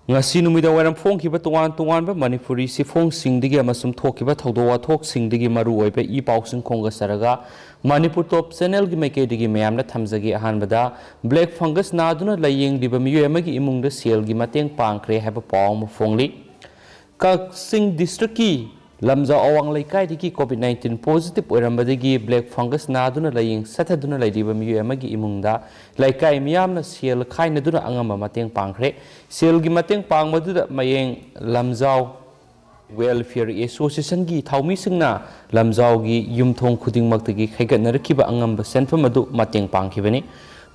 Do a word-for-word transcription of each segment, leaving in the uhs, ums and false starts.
ꯉꯁꯤ ꯅꯨꯃꯤꯗꯥꯡ ꯋꯥꯏꯔꯝ ꯐꯣꯡꯈꯤꯕ ꯇꯣꯉꯥꯟ ꯇꯣꯉꯥꯟꯕ ꯃꯅꯤꯄꯨꯔꯤ ꯆꯦꯐꯣꯡꯁꯤꯡꯗꯒꯤ ꯑꯃꯁꯨꯡ ꯊꯣꯛꯈꯤꯕ ꯊꯧꯗꯣꯛ ꯋꯥꯊꯣꯛꯁꯤꯡꯗꯒꯤ ꯃꯔꯨ ꯑꯣꯏꯕ ꯏ ꯄꯥꯎꯁꯤꯡ ꯈꯣꯝꯒꯠꯆꯔꯒ, ꯃꯅꯤꯄꯨꯔ ꯇꯣꯞ ꯆꯦꯅꯦꯜꯒꯤ ꯃꯥꯏꯀꯩꯗꯒꯤ ꯃꯌꯥꯝꯅ ꯊꯝꯖꯒꯦ꯫ ꯑꯍꯥꯟꯕꯗ, ꯕ꯭ꯂꯦꯛ ꯐꯪꯒꯁ ꯅꯥꯗꯨꯅ ꯂꯥꯌꯦꯡꯂꯤꯕ ꯃꯤꯑꯣꯏ ꯑꯃꯒꯤ ꯏꯃꯨꯡꯗ ꯁꯦꯜꯒꯤ ꯃꯇꯦꯡ ꯄꯥꯡꯈ꯭ꯔꯦ ꯍꯥꯏꯕ ꯄꯥꯎ ꯑꯃ ꯐꯣꯡꯂꯤ꯫ ꯀꯛꯆꯤꯡ ꯗꯤꯁꯇ꯭ꯔꯤꯛꯀꯤ ꯂꯝꯖꯥꯎ ꯑꯋꯥꯡ ꯂꯩꯀꯥꯏꯗꯒꯤ ꯀꯣꯚꯤꯗ ꯅꯥꯏꯟꯇꯤꯟ ꯄꯣꯖꯤꯇꯤꯚ ꯑꯣꯏꯔꯝꯕꯗꯒꯤ ꯕ꯭ꯂꯦꯛ ꯐꯪꯒꯁ ꯅꯥꯗꯨꯅ ꯂꯥꯌꯦꯡ ꯆꯠꯊꯗꯨꯅ ꯂꯩꯔꯤꯕ ꯃꯤꯑꯣꯏ ꯑꯃꯒꯤ ꯏꯃꯨꯡꯗ ꯂꯩꯀꯥꯏ ꯃꯤꯌꯥꯝꯅ ꯁꯦꯜ ꯈꯥꯏꯅꯗꯨꯅ ꯑꯉꯝꯕ ꯃꯇꯦꯡ ꯄꯥꯡꯈ꯭ꯔꯦ꯫ ꯁꯦꯜꯒꯤ ꯃꯇꯦꯡ ꯄꯥꯡꯕꯗꯨꯗ ꯃꯌꯦꯡ ꯂꯝꯖꯥꯎ ꯋꯦꯜꯐꯤꯌꯔ ꯑꯦꯁꯣꯁꯤꯌꯦꯁꯟꯒꯤ ꯊꯧꯃꯤꯁꯤꯡꯅ ꯂꯝꯖꯥꯎꯒꯤ ꯌꯨꯝꯊꯣꯡ ꯈꯨꯗꯤꯡꯃꯛꯇꯒꯤ ꯈꯥꯏꯒꯠꯅꯔꯛꯈꯤꯕ ꯑꯉꯝꯕ ꯁꯦꯟꯐꯝ ꯑꯗꯨ ꯃꯇꯦꯡ ꯄꯥꯡꯈꯤꯕꯅꯤ꯫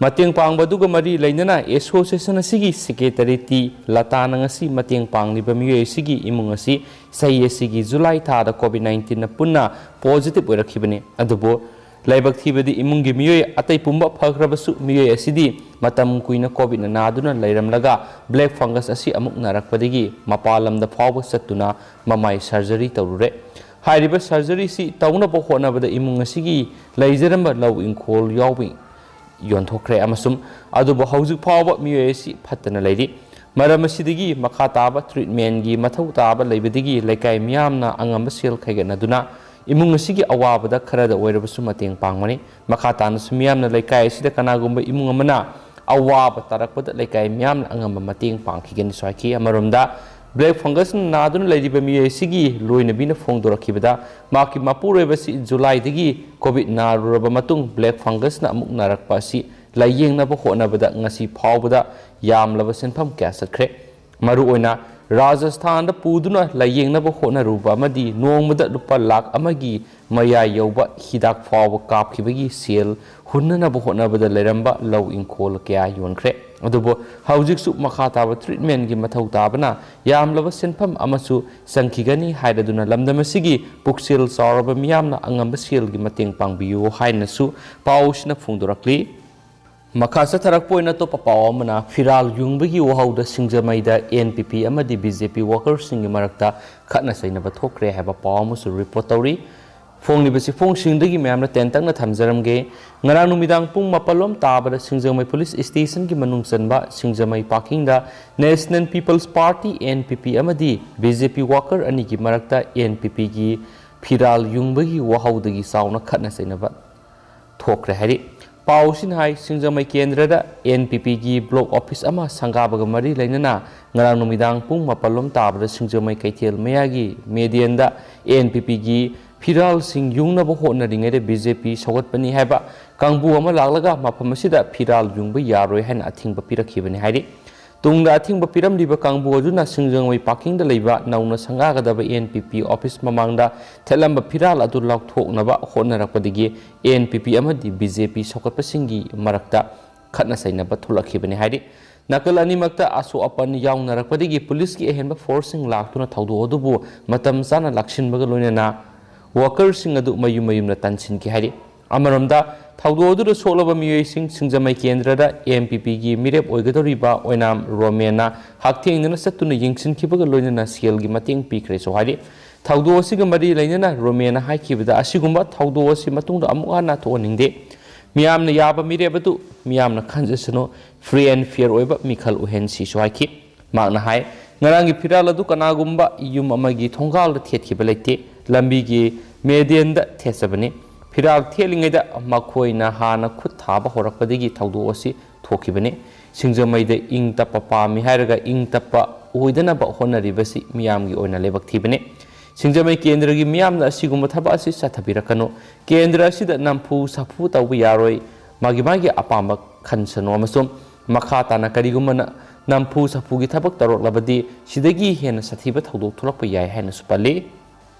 ꯃꯇꯦꯡ ꯄꯥꯡꯕ ꯑꯗꯨꯒ ꯃꯔꯤ ꯂꯩꯅꯅ ꯑꯦꯁꯣꯁꯤꯌꯦꯁꯟ ꯑꯁꯤꯒꯤ ꯁꯦꯀ꯭ꯔꯦꯇꯔꯤ ꯇꯤ ꯂꯇꯥꯅ ꯉꯁꯤ ꯃꯇꯦꯡ ꯄꯥꯡꯂꯤꯕ ꯃꯤꯑꯣꯏ ꯑꯁꯤꯒꯤ ꯏꯃꯨꯡ ꯑꯁꯤ ꯆꯍꯤ ꯑꯁꯤꯒꯤ ꯖꯨꯂꯥꯏ ꯊꯥꯗ ꯀꯣꯚꯤꯗ ꯅꯥꯏꯟꯇꯤꯟꯅ ꯄꯨꯟꯅ ꯄꯣꯖꯤꯇꯤꯚ ꯑꯣꯏꯔꯛꯈꯤꯕꯅꯤ꯫ ꯑꯗꯨꯕꯨ ꯂꯥꯏꯕꯛ ꯊꯤꯕꯗꯤ ꯏꯃꯨꯡꯒꯤ ꯃꯤꯑꯣꯏ ꯑꯇꯩ ꯄꯨꯝꯕ ꯐꯈ꯭ꯔꯕꯁꯨ ꯃꯤꯑꯣꯏ ꯑꯁꯤꯗꯤ ꯃꯇꯝ ꯀꯨꯏꯅ ꯀꯣꯚꯤꯗꯅ ꯅꯥꯗꯨꯅ ꯂꯩꯔꯝꯂꯒ ꯕ꯭ꯂꯦꯛ ꯐꯪꯒꯁ ꯑꯁꯤ ꯑꯃꯨꯛ ꯅꯥꯔꯛꯄꯗꯒꯤ ꯃꯄꯥꯟ ꯂꯝꯗ ꯐꯥꯎꯕ ꯆꯠꯇꯨꯅ ꯃꯃꯥꯏ ꯁꯔꯖꯔꯤ ꯇꯧꯔꯨꯔꯦ꯫ ꯍꯥꯏꯔꯤꯕ ꯁꯔꯖꯔꯤꯁꯤ ꯇꯧꯅꯕ ꯍꯣꯠꯅꯕꯗ ꯏꯃꯨꯡ ꯑꯁꯤꯒꯤ ꯂꯩꯖꯔꯝꯕ ꯂꯧ ꯏꯪꯈꯣꯜ ꯌꯥꯎꯕ ꯌꯣꯟꯊꯣꯛꯈ꯭ꯔꯦ ꯑꯃꯁꯨꯡ ꯑꯗꯨꯕꯨ ꯍꯧꯖꯤꯛ ꯐꯥꯎꯕ ꯃꯤꯑꯣꯏ ꯑꯁꯤ ꯐꯠꯇꯅ ꯂꯩꯔꯤ꯫ ꯃꯔꯝ ꯑꯁꯤꯗꯒꯤ ꯃꯈꯥ ꯇꯥꯕ ꯇ꯭ꯔꯤꯠꯃꯦꯟꯒꯤ ꯃꯊꯧ ꯇꯥꯕ ꯂꯩꯕꯗꯒꯤ ꯂꯩꯀꯥꯏ ꯃꯤꯌꯥꯝꯅ ꯑꯉꯝꯕ ꯁꯦꯜ ꯈꯥꯏꯒꯠꯅꯗꯨꯅ ꯏꯃꯨꯡ ꯑꯁꯤꯒꯤ ꯑꯋꯥꯕꯗ ꯈꯔꯗ ꯑꯣꯏꯔꯕꯁꯨ ꯃꯇꯦꯡ ꯄꯥꯡꯕꯅꯤ꯫ ꯃꯈꯥ ꯇꯥꯅꯁꯨ ꯃꯤꯌꯥꯝꯅ ꯂꯩꯀꯥꯏ ꯑꯁꯤꯗ ꯀꯅꯥꯒꯨꯝꯕ ꯏꯃꯨꯡ ꯑꯃꯅ ꯑꯋꯥꯕ ꯇꯥꯔꯛꯄꯗ ꯂꯩꯀꯥꯏ ꯃꯤꯌꯥꯝꯅ ꯑꯉꯝꯕ ꯃꯇꯦꯡ ꯄꯥꯡꯈꯤꯒꯅꯤꯁꯨ ꯍꯥꯏꯈꯤ꯫ ꯑꯃꯔꯣꯝꯗ, ꯕ꯭ꯂꯦꯛ ꯐꯪꯒꯁꯅ ꯅꯥꯗꯨꯅ ꯂꯩꯔꯤꯕ ꯃꯤꯑꯣꯏ ꯑꯁꯤꯒꯤ ꯂꯣꯏꯅꯕꯤꯅ ꯐꯣꯡꯗꯣꯔꯛꯈꯤꯕꯗ, ꯃꯍꯥꯛꯀꯤ ꯃꯄꯨꯔꯣꯏꯕ ꯑꯁꯤ ꯖꯨꯂꯥꯏꯗꯒꯤ ꯀꯣꯚꯤꯗ ꯅꯥꯔꯨꯔꯕ ꯃꯇꯨꯡ ꯕ꯭ꯂꯦꯛ ꯐꯪꯒꯁꯅ ꯑꯃꯨꯛ ꯅꯥꯔꯛꯄ ꯑꯁꯤ ꯂꯥꯌꯦꯡꯅꯕ ꯍꯣꯠꯅꯕꯗ ꯉꯁꯤ ꯐꯥꯎꯕꯗ ꯌꯥꯝꯂꯕ ꯁꯦꯟꯐꯝ ꯀꯌꯥ ꯆꯠꯈ꯭ꯔꯦ꯫ ꯃꯔꯨꯑꯣꯏꯅ ꯔꯥꯖꯁꯊꯥꯟꯗ ꯄꯨꯗꯨꯅ ꯂꯥꯌꯦꯡꯅꯕ ꯍꯣꯠꯅꯔꯨꯕ ꯑꯃꯗꯤ ꯅꯣꯡꯃꯗ ꯂꯨꯄꯥ ꯂꯥꯈ ꯑꯃꯒꯤ ꯃꯌꯥ ꯌꯧꯕ ꯍꯤꯗꯥꯛ ꯐꯥꯎꯕ ꯀꯥꯞꯈꯤꯕꯒꯤ ꯁꯦꯜ ꯍꯨꯟꯅꯅꯕ ꯍꯣꯠꯅꯕꯗ ꯂꯩꯔꯝꯕ ꯂꯧ ꯏꯪꯈꯣꯜ ꯀꯌꯥ ꯌꯣꯟꯈ꯭ꯔꯦ꯫ ꯑꯗꯨꯕꯨ ꯍꯧꯖꯤꯛꯁꯨ ꯃꯈꯥ ꯇꯥꯕ ꯇ꯭ꯔꯤꯠꯃꯦꯟꯒꯤ ꯃꯊꯧ ꯇꯥꯕꯅ ꯌꯥꯝꯂꯕ ꯁꯦꯟꯐꯝ ꯑꯃꯁꯨ ꯆꯪꯈꯤꯒꯅꯤ ꯍꯥꯏꯔꯗꯨꯅ ꯂꯝꯗꯝ ꯑꯁꯤꯒꯤ ꯄꯨꯛꯆꯦꯜ ꯆꯥꯎꯔꯕ ꯃꯤꯌꯥꯝꯅ ꯑꯉꯝꯕ ꯁꯦꯜꯒꯤ ꯃꯇꯦꯡ ꯄꯥꯡꯕꯤꯌꯨ ꯍꯥꯏꯅꯁꯨ ꯄꯥꯎ ꯑꯁꯤꯅ ꯐꯣꯡꯗꯣꯔꯛꯂꯤ꯫ ꯃꯈꯥ ꯆꯠꯊꯔꯛꯄ ꯑꯣꯏꯅ ꯑꯇꯣꯞꯄ ꯄꯥꯎ ꯑꯃꯅ, ꯐꯤꯔꯥꯜ ꯌꯨꯡꯕꯒꯤ ꯋꯥꯍꯧꯗ ꯁꯤꯡꯖꯃꯩꯗ ꯑꯦꯟ ꯄꯤ ꯄꯤ ꯑꯃꯗꯤ ꯕꯤ ꯖꯦ ꯄꯤ ꯋꯥꯀꯔꯁꯤꯡꯒꯤ ꯃꯔꯛꯇ ꯈꯠꯅ ꯆꯩꯅꯕ ꯊꯣꯛꯈ꯭ꯔꯦ ꯍꯥꯏꯕ ꯄꯥꯎ ꯑꯃꯁꯨ ꯔꯤꯄꯣꯔꯠ ꯇꯧꯔꯤ꯫ ꯐꯣꯡꯂꯤꯕ ꯆꯦꯐꯣꯡꯁꯤꯡꯗꯒꯤ ꯃꯌꯥꯝꯅ ꯇꯦꯟꯇꯛꯅ ꯊꯝꯖꯔꯝꯒꯦ꯫ ꯉꯔꯥꯡ ꯅꯨꯃꯤꯗꯥꯡ ꯄꯨꯡ ꯃꯥꯄꯜ ꯂꯣꯝ ꯇꯥꯕꯗ ꯁꯤꯡꯖꯃꯩ ꯄꯨꯂꯤꯁ ꯁ꯭ꯇꯦꯁꯟꯒꯤ ꯃꯅꯨꯡ ꯆꯟꯕ ꯁꯤꯡꯖꯃꯩ ꯄꯥꯔꯀꯤꯡꯗ National People's Party, N P P, ꯑꯃꯗꯤ B J P worker ꯑꯅꯤꯒꯤ ꯃꯔꯛꯇ N P Pꯒꯤ ꯐꯤꯔꯥꯜ ꯌꯨꯡꯕꯒꯤ ꯋꯥꯍꯧꯗꯒꯤ ꯆꯥꯎꯅ ꯈꯠꯅ ꯆꯩꯅꯕ ꯊꯣꯛꯈ꯭ꯔꯦ ꯍꯥꯏꯔꯤ꯫ ꯄꯥꯎꯁꯤꯅ ꯍꯥꯏ, ꯁꯤꯡꯖꯃꯩ ꯀꯦꯟꯗ꯭ꯔꯗ N P Pꯒꯤ block office ꯑꯃ ꯁꯪꯒꯥꯕꯒ ꯃꯔꯤ ꯂꯩꯅꯅ ꯉꯔꯥꯡ ꯅꯨꯃꯤꯗꯥꯡ ꯄꯨꯡ ꯃꯥꯄꯜ ꯂꯣꯝ ꯇꯥꯕꯗ ꯁꯤꯡꯖꯃꯩ ꯀꯩꯊꯦꯜ ꯃꯌꯥꯒꯤ ꯃꯦꯗꯤꯌꯟꯗ N P Pꯒꯤ ꯐꯤꯔꯥꯜꯁꯤꯡ ꯌꯨꯡꯅꯕ ꯍꯣꯠꯅꯔꯤꯉꯩꯗ B J P ꯁꯧꯒꯠꯄꯅꯤ ꯍꯥꯏꯕ ꯀꯥꯡꯕꯨ ꯑꯃ ꯂꯥꯛꯂꯒ ꯃꯐꯝ ꯑꯁꯤꯗ ꯐꯤꯔꯥꯜ ꯌꯨꯡꯕ ꯌꯥꯔꯣꯏ ꯍꯥꯏꯅ ꯑꯊꯤꯡꯕ ꯄꯤꯔꯛꯈꯤꯕꯅꯤ ꯍꯥꯏꯔꯤ꯫ ꯇꯨꯡꯗ ꯑꯊꯤꯡꯕ ꯄꯤꯔꯝꯂꯤꯕ ꯀꯥꯡꯕꯨ ꯑꯗꯨꯅ ꯁꯤꯡꯖꯃꯩ ꯄꯥꯔꯀꯤꯡꯗ ꯂꯩꯕ ꯅꯧꯅ ꯁꯪꯒꯥꯒꯗꯕ N P P office ꯃꯃꯥꯡꯗ ꯊꯦꯠꯂꯝꯕ ꯐꯤꯔꯥꯜ ꯑꯗꯨ ꯂꯧꯊꯣꯛꯅꯕ ꯍꯣꯠꯅꯔꯛꯄꯗꯒꯤ N P P ꯑꯃꯗꯤ B J P ꯁꯧꯒꯠꯄꯁꯤꯡꯒꯤ ꯃꯔꯛꯇ ꯈꯠꯅ ꯆꯩꯅꯕ ꯊꯣꯛꯂꯛꯈꯤꯕꯅꯤ ꯍꯥꯏꯔꯤ꯫ ꯅꯥꯀꯜ ꯑꯅꯤꯃꯛꯇ ꯑꯁꯣꯛ ꯑꯄꯟ ꯌꯥꯎꯅꯔꯛꯄꯗꯒꯤ ꯄꯨꯂꯤꯁꯀꯤ ꯑꯍꯦꯟꯕ ꯐꯣꯔꯁꯁꯤꯡ ꯂꯥꯛꯇꯨꯅ ꯊꯧꯗꯣꯛ ꯑꯗꯨꯕꯨ ꯃꯇꯝ ꯆꯥꯅ ꯂꯥꯛꯁꯤꯟꯕꯒ ꯂꯣꯏꯅꯅ workerꯁꯤꯡ ꯑꯗꯨ ꯃꯌꯨꯝ ꯃꯌꯨꯝꯗ ꯇꯥꯟꯁꯤꯟꯈꯤ ꯍꯥꯏꯔꯤ꯫ ꯑꯃꯔꯣꯝꯗ, ꯊꯧꯗꯣꯛ ꯑꯗꯨꯗ ꯁꯣꯛꯂꯕ ꯃꯤꯑꯣꯏꯁꯤꯡ ꯁꯤꯡꯖꯃꯩ ꯀꯦꯟꯗ꯭ꯔꯗ N P Pꯒꯤ ꯃꯤꯔꯦꯞ ꯑꯣꯏꯒꯗꯧꯔꯤꯕ ꯑꯣꯏꯅꯥꯝ ꯔꯣꯃꯦꯟꯅ ꯍꯛꯊꯦꯡꯅꯅ ꯆꯠꯇꯨꯅ ꯌꯦꯡꯁꯤꯟꯈꯤꯕꯒ ꯂꯣꯏꯅꯅ ꯁꯦꯜꯒꯤ ꯃꯇꯦꯡ ꯄꯤꯈ꯭ꯔꯦꯁꯨ ꯍꯥꯏꯔꯤ꯫ ꯊꯧꯗꯣꯛ ꯑꯁꯤꯒ ꯃꯔꯤ ꯂꯩꯅꯅ ꯔꯣꯃꯦꯟꯅ ꯍꯥꯏꯈꯤꯕꯗ, ꯑꯁꯤꯒꯨꯝꯕ ꯊꯧꯗꯣꯛ ꯑꯁꯤ ꯃꯇꯨꯡꯗ ꯑꯃꯨꯛ ꯍꯟꯅ ꯊꯣꯛꯍꯟꯅꯤꯡꯗꯦ꯫ ꯃꯤꯌꯥꯝꯅ ꯌꯥꯕ ꯃꯤꯔꯦꯞ ꯑꯗꯨ ꯃꯤꯌꯥꯝꯅ ꯈꯟꯖꯁꯅꯨ, free and fair ꯑꯣꯏꯕ ꯃꯤꯈꯜ ꯑꯣꯏꯍꯟꯁꯤꯁꯨ ꯍꯥꯏꯈꯤ꯫ ꯃꯍꯥꯛꯅ ꯍꯥꯏ, ꯉꯔꯥꯡꯒꯤ ꯐꯤꯔꯥꯜ ꯑꯗꯨ ꯀꯅꯥꯒꯨꯝꯕ ꯌꯨꯝ ꯑꯃꯒꯤ ꯊꯣꯡꯒꯥꯜꯗ ꯊꯦꯠꯈꯤꯕ ꯂꯩꯇꯦ, ꯂꯝꯕꯤꯒꯤ ꯃꯦꯗꯤꯌꯟꯗ ꯊꯦꯠꯆꯕꯅꯤ꯫ ꯐꯤꯔꯥꯜ ꯊꯦꯠꯂꯤꯉꯩꯗ ꯃꯈꯣꯏꯅ ꯍꯥꯟꯅ ꯈꯨꯠ ꯊꯥꯕ ꯍꯧꯔꯛꯄꯗꯒꯤ ꯊꯧꯗꯣꯛ ꯑꯁꯤ ꯊꯣꯛꯈꯤꯕꯅꯤ꯫ ꯁꯤꯡꯖꯃꯩꯗ ꯏꯪ ꯇꯞꯄ ꯄꯥꯝꯃꯤ ꯍꯥꯏꯔꯒ ꯏꯪ ꯇꯞꯄ ꯑꯣꯏꯗꯅꯕ ꯍꯣꯠꯅꯔꯤꯕꯁꯤ ꯃꯤꯌꯥꯝꯒꯤ ꯑꯣꯏꯅ ꯂꯥꯏꯕꯛ ꯊꯤꯕꯅꯤ꯫ ꯁꯤꯡꯖꯃꯩ ꯀꯦꯟꯗ꯭ꯔꯒꯤ ꯃꯤꯌꯥꯝꯅ ꯑꯁꯤꯒꯨꯝꯕ ꯊꯕꯛ ꯑꯁꯤ ꯆꯠꯊꯕꯤꯔꯛꯀꯅꯨ꯫ ꯀꯦꯟꯗ꯭ꯔ ꯑꯁꯤꯗ ꯅꯝꯐꯨ ꯁꯥꯐꯨ ꯇꯧꯕ ꯌꯥꯔꯣꯏ꯫ ꯃꯥꯒꯤ ꯃꯥꯒꯤ ꯑꯄꯥꯝꯕ ꯈꯟꯁꯅꯨ ꯑꯃꯁꯨꯡ ꯃꯈꯥ ꯇꯥꯅ ꯀꯔꯤꯒꯨꯝꯕ ꯅ-, ꯅꯝꯐꯨ ꯁꯥꯐꯨꯒꯤ ꯊꯕꯛ ꯇꯧꯔꯛꯂꯕꯗꯤ ꯁꯤꯗꯒꯤ ꯍꯦꯟꯅ ꯁꯥꯊꯤꯕ ꯊꯧꯗꯣꯛ ꯊꯣꯛꯂꯛꯄ ꯌꯥꯏ ꯍꯥꯏꯅꯁꯨ ꯄꯜꯂꯤ꯫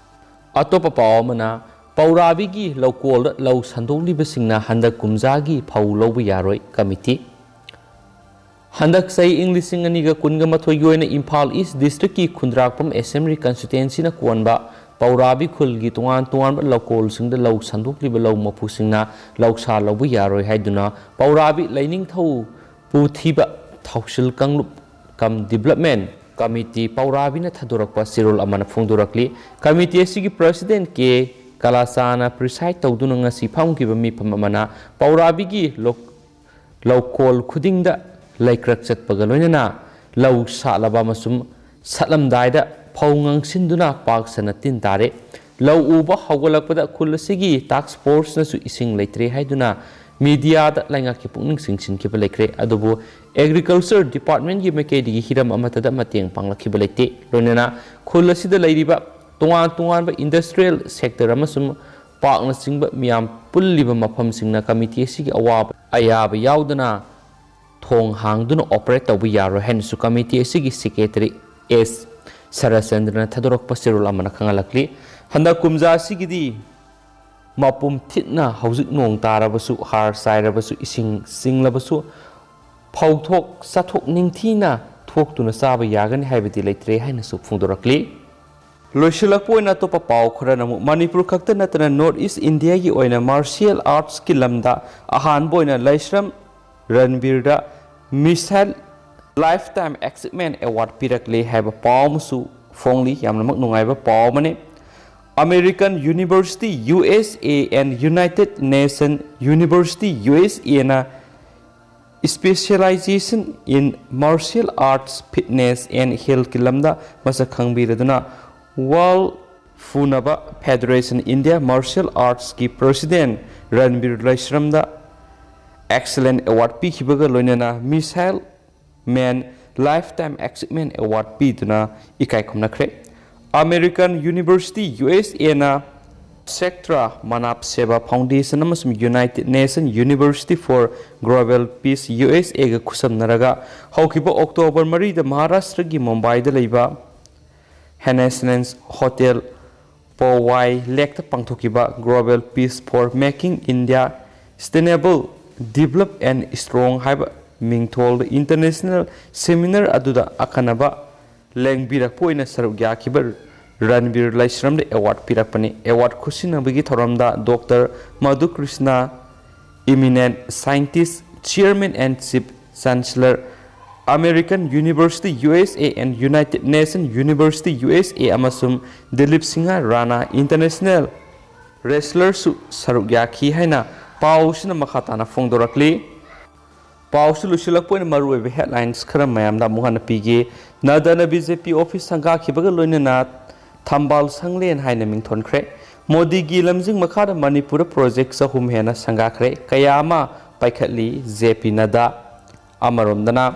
ꯑꯇꯣꯞꯄ ꯄꯥꯎ ꯑꯃꯅ, ꯄꯧꯔꯥꯕꯤꯒꯤ ꯂꯧꯀꯣꯜꯗ ꯂꯧ ꯁꯟꯗꯣꯛꯂꯤꯕꯁꯤꯡꯅ ꯍꯟꯗꯛ ꯀꯨꯝꯖꯥꯒꯤ ꯐꯧ ꯂꯧꯕ ꯌꯥꯔꯣꯏ ꯀꯃꯤꯇꯤ꯫ ꯍꯟꯗꯛ ꯆꯍꯤ ꯏꯪ ꯂꯤꯁꯤꯡ ꯑꯅꯤꯒ ꯀꯨꯟꯒ ꯃꯥꯊꯣꯏꯒꯤ ꯑꯣꯏꯅ ꯏꯝꯐꯥꯜ ꯏꯁ ꯗꯤꯁꯇ꯭ꯔꯤꯛꯀꯤ ꯈꯨꯟꯗ꯭ꯔꯥꯛꯄꯝ ꯑꯦꯁꯦꯝꯕ꯭ꯂꯤ ꯀꯟꯁꯇꯤꯇ꯭ꯋꯦꯟꯁꯤꯅ ꯀꯣꯟꯕ ꯄꯧꯔꯥꯕꯤ ꯈꯨꯜꯒꯤ ꯇꯣꯉꯥꯟ ꯇꯣꯉꯥꯟꯕ ꯂꯧꯀꯣꯜꯁꯤꯡꯗ ꯂꯧ ꯁꯟꯗꯣꯛꯂꯤꯕ ꯂꯧ ꯃꯄꯨꯁꯤꯡꯅ ꯂꯧꯁꯥ ꯂꯧꯕ ꯌꯥꯔꯣꯏ ꯍꯥꯏꯗꯨꯅ ꯄꯧꯔꯥꯕꯤ ꯂꯩꯅꯤꯡꯊꯧ ꯄꯨꯊꯤꯕ ꯊꯧꯁꯤꯜ ꯀꯥꯡꯂꯨꯞ ꯀꯝ ꯗꯤꯕ꯭ꯂꯞꯃꯦꯟ ꯀꯃꯤꯇꯤ ꯄꯧꯔꯥꯕꯤꯅ ꯊꯥꯗꯣꯔꯛꯄ ꯆꯦꯔꯣꯜ ꯑꯃꯅ ꯐꯣꯡꯗꯣꯔꯛꯂꯤ꯫ ꯀꯃꯤꯇꯤ ꯑꯁꯤꯒꯤ ꯄ꯭ꯔꯁꯤꯗꯦꯟ ꯀꯦ ꯇꯂꯥꯆꯥꯅ preside ꯇꯧꯗꯨꯅ ꯉꯁꯤ ꯐꯝꯈꯤꯕ ꯃꯤꯐꯝ ꯑꯃꯅ ꯄꯥꯎꯔꯥꯕꯤꯒꯤ ꯂꯣꯛ-, ꯂꯧꯀꯣꯜ ꯈꯨꯗꯤꯡꯗ ꯂꯩꯀ꯭ꯔꯛ ꯆꯠꯄꯒ ꯂꯣꯏꯅꯅ ꯂꯧ ꯁꯥꯠꯂꯕ ꯑꯃꯁꯨꯡ ꯁꯥꯠꯂꯝꯗꯥꯏꯗ ꯐꯧ ꯉꯪꯁꯤꯟꯗꯨꯅ ꯄꯥꯛ ꯁꯟꯅ ꯇꯤꯟ ꯇꯥꯔꯦ꯫ ꯂꯧ ꯎꯕ ꯍꯧꯒꯠꯂꯛꯄꯗ ꯈꯨꯜ ꯑꯁꯤꯒꯤ task forceꯅꯁꯨ ꯏꯁꯤꯡ ꯂꯩꯇ꯭ꯔꯦ ꯍꯥꯏꯗꯨꯅ mediaꯗ ꯂꯩꯉꯥꯛꯀꯤ ꯄꯨꯛꯅꯤꯡ ꯆꯤꯡꯁꯤꯟꯈꯤꯕ ꯂꯩꯈ꯭ꯔꯦ꯫ ꯑꯗꯨꯕꯨ Agriculture Departmentꯀꯤ ꯃꯥꯏꯀꯩꯗꯒꯤ ꯍꯤꯔꯝ ꯑꯃꯠꯇꯗ ꯃꯇꯦꯡ ꯄꯥꯡꯂꯛꯈꯤꯕ ꯂꯩꯇꯦ꯫ ꯂꯣꯏꯅꯅ ꯈꯨꯜ ꯑꯁꯤꯗ ꯂꯩꯔꯤꯕ ꯇꯣꯉꯥꯟ ꯇꯣꯉꯥꯟꯕ industrial sector ꯑꯃꯁꯨꯡ parkꯅꯆꯤꯡꯕ ꯃꯤꯌꯥꯝ ꯄꯨꯜꯂꯤꯕ ꯃꯐꯝꯁꯤꯡꯅ committee ꯑꯁꯤꯒꯤ ꯑꯋꯥꯕ ꯑꯌꯥꯕ ꯌꯥꯎꯗꯅ ꯊꯣꯡ ꯍꯥꯡꯗꯨꯅ operate ꯇꯧꯕ ꯌꯥꯔꯣꯏ ꯍꯥꯏꯅꯁꯨ committee ꯑꯁꯤꯒꯤ secretary ꯑꯦꯁ ꯁꯔꯆꯟꯗ꯭ꯔꯅ ꯊꯥꯗꯣꯔꯛꯄ ꯆꯦꯔꯣꯜ ꯑꯃꯅ ꯈꯪꯍꯜꯂꯛꯂꯤ꯫ ꯍꯟꯗꯛ ꯀꯨꯝꯖꯥ ꯑꯁꯤꯒꯤꯗꯤ ꯃꯄꯨꯝ ꯊꯤꯠꯅ ꯍꯧꯖꯤꯛ ꯅꯣꯡ ꯇꯥꯔꯕꯁꯨ, ꯍꯥꯔ ꯆꯥꯏꯔꯕꯁꯨ, ꯏꯁꯤꯡ ꯆꯤꯡꯂꯕꯁꯨ ꯐꯧꯊꯣꯛ ꯆꯥꯊꯣꯛ ꯅꯤꯡꯊꯤꯅ ꯊꯣꯛꯇꯨꯅ ꯆꯥꯕ ꯌꯥꯒꯅꯤ ꯍꯥꯏꯕꯗꯤ ꯂꯩꯇ꯭ꯔꯦ ꯍꯥꯏꯅꯁꯨ ꯐꯣꯡꯗꯣꯔꯛꯂꯤ꯫ ꯂꯣꯏꯁꯤꯜꯂꯛꯄ ꯑꯣꯏꯅ ꯑꯇꯣꯞꯄ ꯄꯥꯎ ꯈꯔꯅ ꯑꯃꯨꯛ ꯃꯅꯤꯄꯨꯔ ꯈꯛꯇ ꯅꯠꯇꯅ North East Indiaꯒꯤ ꯑꯣꯏꯅ martial artsꯀꯤ ꯂꯝꯗ ꯑꯍꯥꯟꯕ ꯑꯣꯏꯅ ꯂꯩꯁ꯭ꯔꯝ ꯔꯟꯕꯤꯔꯗ Missile Lifetime Achievement Award ꯄꯤꯔꯛꯂꯦ ꯍꯥꯏꯕ ꯄꯥꯎ ꯑꯃꯁꯨ ꯐꯣꯡꯂꯤ꯫ ꯌꯥꯝꯅꯃꯛ ꯅꯨꯡꯉꯥꯏꯕ ꯄꯥꯎ ꯑꯃꯅꯤ꯫ American University USA and United Nation University USAꯅ Specialization in Martial Arts, Fitness and Healthꯀꯤ ꯂꯝꯗ ꯃꯁꯛ ꯈꯪꯕꯤꯔꯗꯨꯅ World ꯐꯨꯅꯕ Federation India Martial Artsꯀꯤ President ꯔꯟꯕꯤꯔ ꯂꯩꯁ꯭ꯔꯝꯗ Excellent Award ꯄꯤꯈꯤꯕꯒ ꯂꯣꯏꯅꯅ Missile Man Lifetime Achievement Award ꯄꯤꯗꯨꯅ ꯏꯀꯥꯏ ꯈꯨꯝꯅꯈ꯭ꯔꯦ꯫ American University USAꯅ Kshetra Manav Seva Foundation ꯑꯃꯁꯨꯡ United Nation University for Global Peace USAꯒ ꯈꯨꯠꯁꯝꯅꯔꯒ ꯍꯧꯈꯤꯕ October ꯃꯔꯤꯗ ꯃꯍꯥꯔꯥꯁꯇ꯭ꯔꯒꯤ ꯃꯨꯝꯕꯥꯏꯗ ꯂꯩꯕ Renaissance Hotel Powai Lakeꯇ ꯄꯥꯡꯊꯣꯛꯈꯤꯕ Global Peace for Making India Sustainable, Develop and Strong ꯍꯥꯏꯕ ꯃꯤꯡꯊꯣꯜꯗ international seminar ꯑꯗꯨꯗ ꯑꯈꯟꯅꯕ ꯂꯦꯡꯕꯤꯔꯛꯄ ꯑꯣꯏꯅ ꯁꯔꯨꯛ ꯌꯥꯈꯤꯕ ꯔꯟꯕꯤꯔ ꯂꯩꯁ꯭ꯔꯝꯗ award ꯄꯤꯔꯛꯄꯅꯤ꯫ Award ꯈꯨꯠꯁꯤꯟꯅꯕꯒꯤ ꯊꯧꯔꯝꯗ Doctor ꯃꯙꯨꯀ꯭ꯔꯤꯁꯅ, eminent scientist, Chairman and Chief Chancellor, American University USA and United Nation University USA ꯑꯃꯁꯨꯡ ꯗꯤꯂꯤꯞ ꯁꯤꯡꯍ ꯔꯥꯅꯥ International ꯔꯦꯁꯂꯔꯁꯨ ꯁꯔꯨꯛ ꯌꯥꯈꯤ ꯍꯥꯏꯅ ꯄꯥꯎꯁꯤꯅ ꯃꯈꯥ ꯇꯥꯅ ꯐꯣꯡꯗꯣꯔꯛꯂꯤ꯫ ꯄꯥꯎꯁꯤ ꯂꯣꯏꯁꯤꯜꯂꯛꯄ ꯑꯣꯏꯅ ꯃꯔꯨꯑꯣꯏꯕ ꯍꯦꯗꯂꯥꯏꯟꯁ ꯈꯔ ꯃꯌꯥꯝꯗ ꯑꯃꯨꯛ ꯍꯟꯅ ꯄꯤꯒꯦ꯫ ꯅꯗ꯭ꯗꯥꯅ ꯕꯤ ꯖꯦ ꯄꯤ ꯑꯣꯐꯤꯁ ꯁꯪꯒꯥꯈꯤꯕꯒ ꯂꯣꯏꯅꯅ ꯊꯝꯕꯥꯜ ꯁꯪꯂꯦꯟ ꯍꯥꯏꯅ ꯃꯤꯡꯊꯣꯟꯈ꯭ꯔꯦ꯫ ꯃꯣꯗꯤꯒꯤ ꯂꯝꯖꯤꯡ ꯃꯈꯥꯗ ꯃꯅꯤꯄꯨꯔꯗ ꯄ꯭ꯔꯣꯖꯦꯛ ꯆꯍꯨꯝ ꯍꯦꯟꯅ ꯁꯪꯒꯥꯈ꯭ꯔꯦ꯫ ꯀꯌꯥ ꯑꯃ ꯄꯥꯏꯈꯠꯂꯤ ꯖꯦ ꯄꯤ ꯅꯗ꯭ꯗꯥ꯫ ꯑꯃꯔꯣꯝꯗꯅ,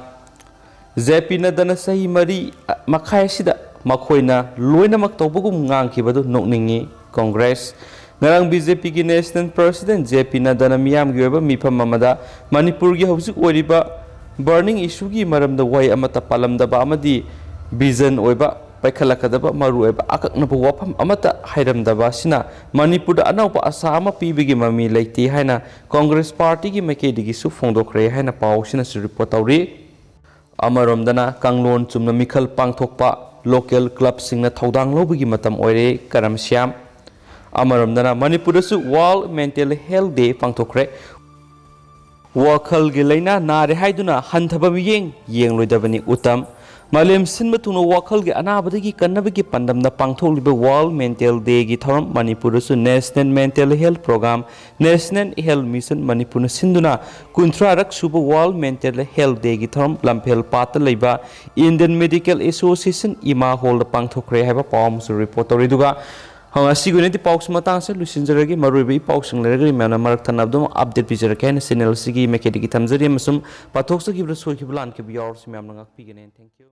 ꯖꯦ ꯄꯤ ꯅꯗ꯭ꯗꯥꯅ ꯆꯍꯤ ꯃꯔꯤ ꯃꯈꯥꯏ ꯑꯁꯤꯗ ꯃꯈꯣꯏꯅ ꯂꯣꯏꯅꯃꯛ ꯇꯧꯕꯒꯨꯝ ꯉꯥꯡꯈꯤꯕꯗꯨ ꯅꯣꯛꯅꯤꯡꯉꯤ꯫ ꯀꯣꯡꯒ꯭ꯔꯦꯁ꯫ ꯉꯔꯥꯡ ꯕꯤ ꯖꯦ ꯄꯤꯒꯤ ꯅꯦꯁꯅꯦꯜ ꯄ꯭ꯔꯁꯤꯗꯦꯟ ꯖꯦ ꯄꯤ ꯅꯗ꯭ꯗꯥꯅ ꯃꯤꯌꯥꯝꯒꯤ ꯑꯣꯏꯕ ꯃꯤꯐꯝ ꯑꯃꯗ ꯃꯅꯤꯄꯨꯔꯒꯤ ꯍꯧꯖꯤꯛ ꯑꯣꯏꯔꯤꯕ ꯕꯔꯅꯤꯡ ꯏꯁꯨꯒꯤ ꯃꯔꯝꯗ ꯋꯥꯍꯩ ꯑꯃꯠꯇ ꯄꯥꯜꯂꯝꯗꯕ ꯑꯃꯗꯤ ꯚꯤꯖꯟ ꯑꯣꯏꯕ ꯄꯥꯏꯈꯠꯂꯛꯀꯗꯕ ꯃꯔꯨꯑꯣꯏꯕ ꯑꯀꯛꯅꯕ ꯋꯥꯐꯝ ꯑꯃꯠꯇ ꯍꯥꯏꯔꯝꯗꯕ ꯑꯁꯤꯅ ꯃꯅꯤꯄꯨꯔꯗ ꯑꯅꯧꯕ ꯑꯥꯁꯥ ꯑꯃ ꯄꯤꯕꯒꯤ ꯃꯃꯤ ꯂꯩꯇꯦ ꯍꯥꯏꯅ ꯀꯣꯡꯒ꯭ꯔꯦꯁ ꯄꯥꯔꯇꯤꯒꯤ ꯃꯥꯏꯀꯩꯗꯒꯤꯁꯨ ꯐꯣꯡꯗꯣꯛꯈ꯭ꯔꯦ ꯍꯥꯏꯅ ꯄꯥꯎ ꯑꯁꯤꯅꯁꯨ ꯔꯤꯄꯣꯔꯠ ꯇꯧꯔꯤ꯫ ꯑꯃꯔꯣꯝꯗꯅ ꯀꯥꯡꯂꯣꯟ ꯆꯨꯝꯅ ꯃꯤꯈꯜ ꯄꯥꯡꯊꯣꯛꯄ, ꯂꯣꯀꯦꯜ ꯀ꯭ꯂꯕꯁꯤꯡꯅ ꯊꯧꯗꯥꯡ ꯂꯧꯕꯒꯤ ꯃꯇꯝ ꯑꯣꯏꯔꯦ, ꯀꯔꯝ ꯁ꯭ꯌꯥꯝ꯫ ꯑꯃꯔꯣꯝꯗꯅ ꯃꯅꯤꯄꯨꯔꯗꯁꯨ ꯋꯥꯔꯜ ꯃꯦꯟꯇꯦꯜ ꯍꯦꯜꯊ ꯗꯦ ꯄꯥꯡꯊꯣꯛꯈ꯭ꯔꯦ꯫ ꯋꯥꯈꯜꯒꯤ ꯂꯥꯏꯅꯥ ꯅꯥꯔꯦ ꯍꯥꯏꯗꯨꯅ ꯍꯟꯊꯕ ꯃꯤꯠꯌꯦꯡ ꯌꯦꯡꯂꯣꯏꯗꯕꯅꯤ, ꯎꯇꯝ꯫ ꯃꯥꯂꯦꯝ ꯁꯤꯟꯕ ꯊꯨꯡꯅ ꯋꯥꯈꯜꯒꯤ ꯑꯅꯥꯕꯗꯒꯤ ꯀꯟꯅꯕꯒꯤ ꯄꯥꯟꯗꯝꯗ ꯄꯥꯡꯊꯣꯛꯂꯤꯕ ꯋꯥꯔꯜ ꯃꯦꯟꯇꯦꯜ ꯗꯦꯒꯤ ꯊꯧꯔꯝ ꯃꯅꯤꯄꯨꯔꯗꯁꯨ national mental health programme, national health mission ꯃꯅꯤꯄꯨꯔꯅ ꯁꯤꯟꯗꯨꯅ ꯀꯨꯟꯊ꯭ꯔꯥꯔꯛ ꯁꯨꯕ ꯋꯥꯔꯜ ꯃꯦꯟꯇꯦꯜ ꯍꯦꯜꯊ ꯗꯦꯒꯤ ꯊꯧꯔꯝ ꯂꯝꯐꯦꯜ ꯄꯥꯠꯇ ꯂꯩꯕ ꯏꯟꯗꯤꯌꯟ ꯃꯦꯗꯤꯀꯦꯜ ꯑꯦꯁꯣꯁꯤꯌꯦꯁꯟ ꯏꯃꯥ ꯍꯣꯜꯗ ꯄꯥꯡꯊꯣꯛꯈ꯭ꯔꯦ ꯍꯥꯏꯕ ꯄꯥꯎ ꯑꯃꯁꯨ ꯔꯤꯄꯣꯔꯠ ꯇꯧꯔꯤ꯫ ꯑꯗꯨꯒ ꯉꯁꯤꯒꯤ ꯑꯣꯏꯅꯗꯤ ꯄꯥꯎꯁꯤ ꯃꯇꯥꯡꯁꯤꯗ ꯂꯣꯏꯁꯤꯟꯖꯔꯒꯦ꯫ ꯃꯔꯨꯑꯣꯏꯕ ꯏ ꯄꯥꯎꯁꯤꯡ ꯂꯩꯔꯒꯗꯤ ꯃꯌꯥꯝꯅ ꯃꯔꯛ ꯊꯠꯅ ꯑꯗꯨꯝ ꯑꯞꯗꯦꯠ ꯄꯤꯖꯔꯛꯀꯦ ꯍꯥꯏꯅ ꯆꯦꯅꯦꯜꯁꯤꯒꯤ ꯃꯥꯏꯀꯩꯗꯒꯤ ꯊꯝꯖꯔꯤ, ꯑꯃꯁꯨꯡ ꯄꯥꯊꯣꯛꯆꯈꯤꯕꯗ ꯁꯣꯏꯈꯤꯕ ꯂꯥꯟꯈꯤꯕ ꯌꯥꯎꯔꯁꯨ ꯃꯌꯥꯝꯅ ꯉꯥꯛꯄꯤꯒꯅꯤ꯫ Thank you꯫